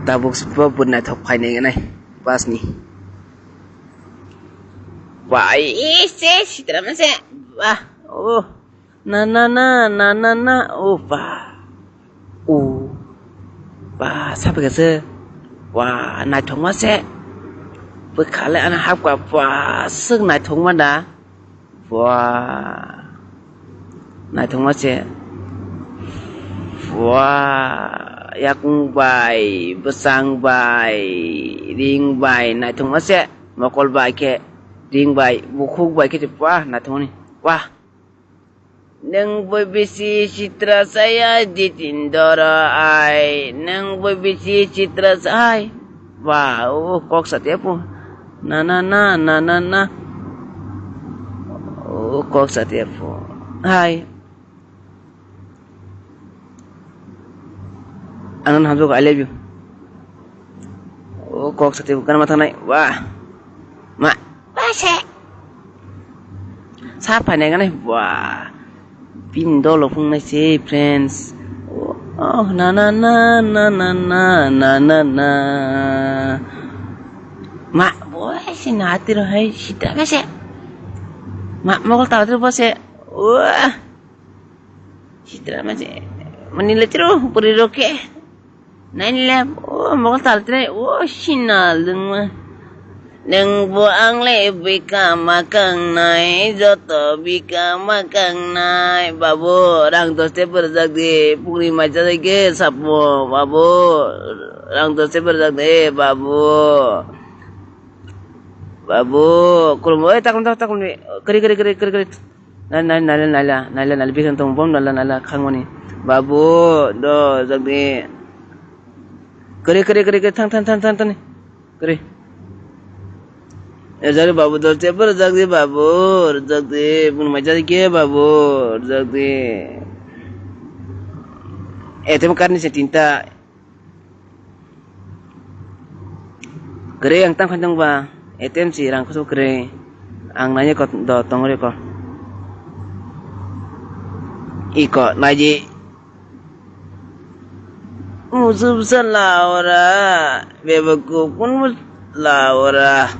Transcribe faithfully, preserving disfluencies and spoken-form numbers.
Tabuk bo bwrwi naithok phainai nai bus ni. Ba, ise sitra mase. Ba, oh. Na, na, na, na, na, na. Oh, ba. Oh. Ba, sapi kase. Wa, naithok mase. Bwkhale ana hapka, ba, sik naithok ma da. Bua. Naithokma se. Bua. Yakung bai, bwsang bai, ring bai, naithokma se. Mokol bai khe, ring bai, bukhuk bai khe, bua, naithokmani. Bua. Nwng bo bisi sitra saya jitin doro ai. Nwng bo bisi sitra sai. Ba, o kok satia po. Na, na, na, na, na, na. O kok satia po. Hai. Ang nang hamjak, I love you. O kok satia po, kana matang nai. Wah. Ma. Ba se. Sa phainai gana, wah. Pin dolo phungnai se, friends. Oh, na, na, na. Ma, boy, si na tiro hai, sitra mese. Ma, mokol tawatiro bose. Wah. Sitra mese. Manila tiro, puri roke. Nainle, o mokol tal tine, o sinal dungma. Nwng bo ang le bika ma kangnai, joto bika ma kangnai. Babu, rang doste berjak di, pukri macha dai ke sapo, babu, rang doste berjak di, babu. Babu, kurmo, oi, takun, takun, takun, kari, kari, kari, kari, kari. Nai, nai, naila, naila, naila, naila, bikhan tong bom naila, naila, khangmani. Babu, do, jagdi. Kari, kari, kari, kari, thang, thang, thang, thang, thang. Kari. E jagdi babu, do, te, bor, jagdi, babu, jagdi, bun mai jagdi ke, babu, jagdi. E, te, karni se tinta. Kwrwi ang tang khaitong ba, A T M si rang khosok kwrwi. Ang nai ko do tong ri ko. Iko naiji. Musu bwsa laura, bebekku kun laura.